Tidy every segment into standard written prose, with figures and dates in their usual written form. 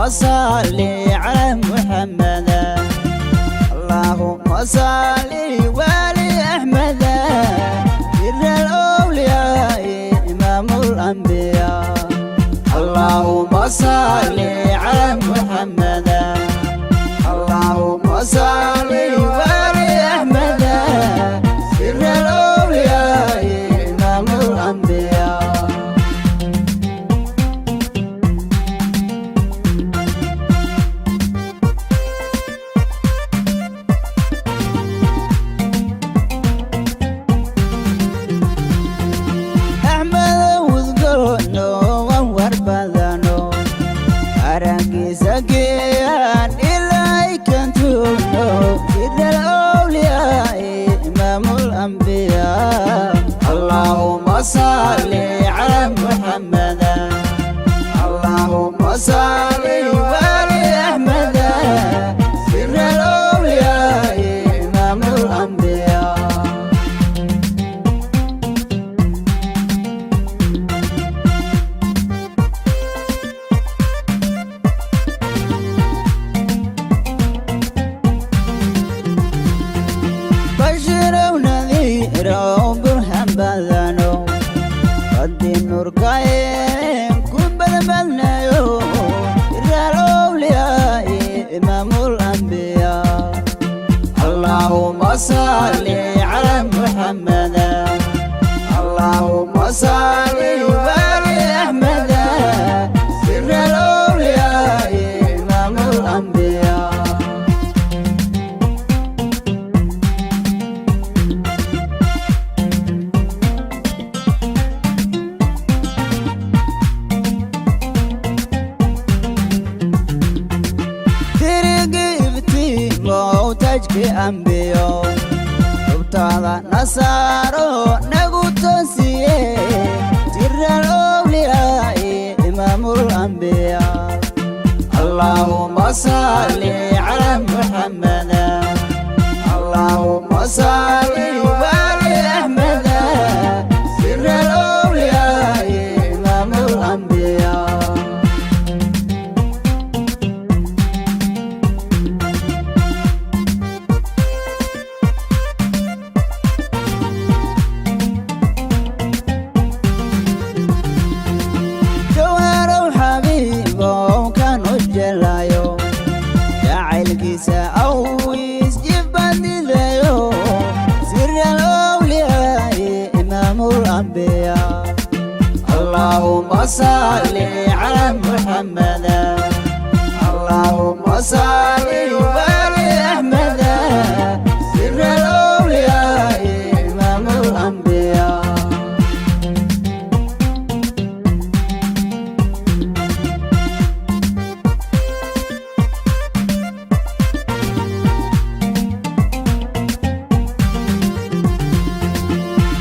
صل على محمد اللهم صل ولي أحمد سر الأولياء إمام الأنبياء اللهم صل على محمد اللهم صل ولي أحمد سر الأولياء إمام الأنبياء أحمد وذقونه ووربذانو أرانكيسا كيان إلهي كنتونو سر الأولياء إمام الأنبياء اللهم صل على محمد اللهم صل ولي أحمد سر الأولياء إمام الأنبياء بشر ونذير وبرهان بدنو قد النور قايم كن بدلنايو سر الأولياء إمام الأنبياء اللهم صل على محمد اللهم صل وبارك أحمد سر الأولياء إمام الأنبياء dirigibti mowtajki ambiyo tubtaada nasaaro nagu toosiye jiral owliyaai imaamul ambiyaa allaahuma salli cala muxammad allaahuma salli wali axmed siral owliyaai imaamul ambiyaa. Jawharow xabiibow kan u jelayo jacaylkiisa awiis jibbandidayo siral owliyaai imaamul ambiyaa allaahuma salli cala muxammad allaahuma salli wali axmed siral owliyaai imaamul ambiyaa.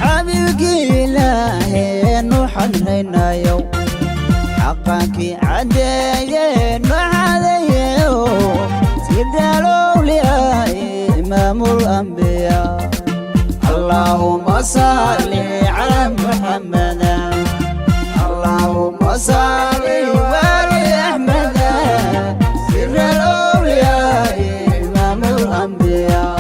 Xabiibkii ilaaheenu xadraynayow xaqankii caddeeyeenu cadeeyeyo sidaalowliyaai imaamul ambiyaa allaahuma salli cala muxammad allaahuma salli wali axmed siral owliyaai imaamul ambiyaa.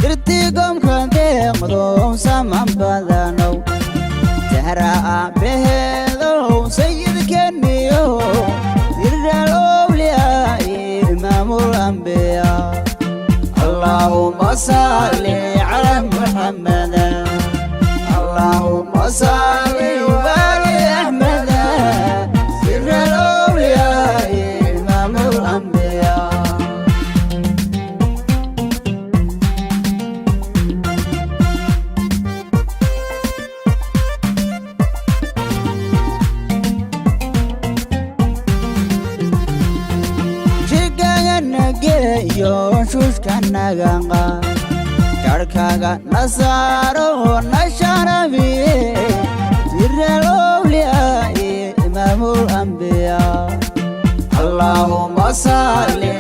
Irtigomka deeqdow saman badanow sahra aabbaheedow sayidkeniyo siral owliyaai imaamul ambiyaa allaahuma salli cala muxammad allaahuma salli wali axmed siral owliyaai imaamul ambiyaa. Jirkaganageeyo shushkanagaqa jarhkaaga nasaaro na sharabiye siral owliyaai imaamul ambiyaa allaahuma salli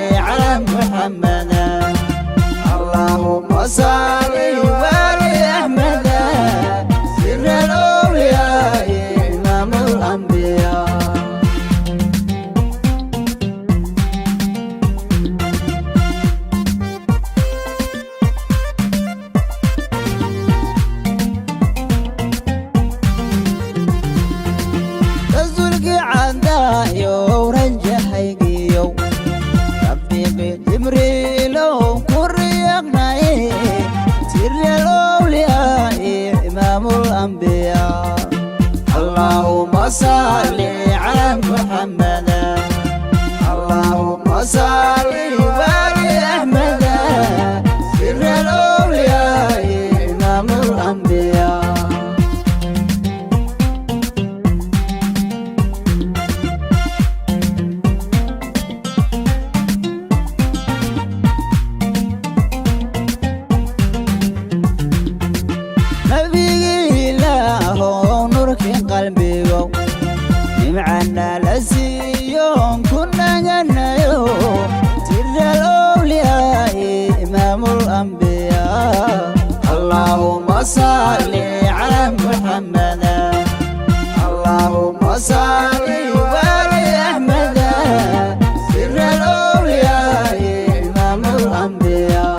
صل على محمد. اللهم صل وبارك أحمد، سر الأولياء إمام الأنبياء. Nabigii Ilaahow, nuurkii qalbigow, nimcana la siiyo ku naganayo, sir alawliyaa, imaam alambiyaa. Allahuma salli cala Muxammad. Allahuma salli wali Axmed, sir alawliyaa, imaam alambiyaa.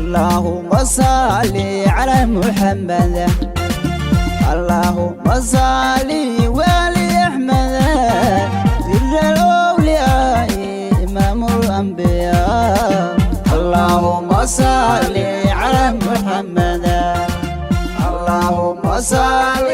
اللهم صل على محمد. اللهم صل والي أحمد، سر الأولياء، إمام الأنبياء. اللهم صل على محمد. اللهم صل.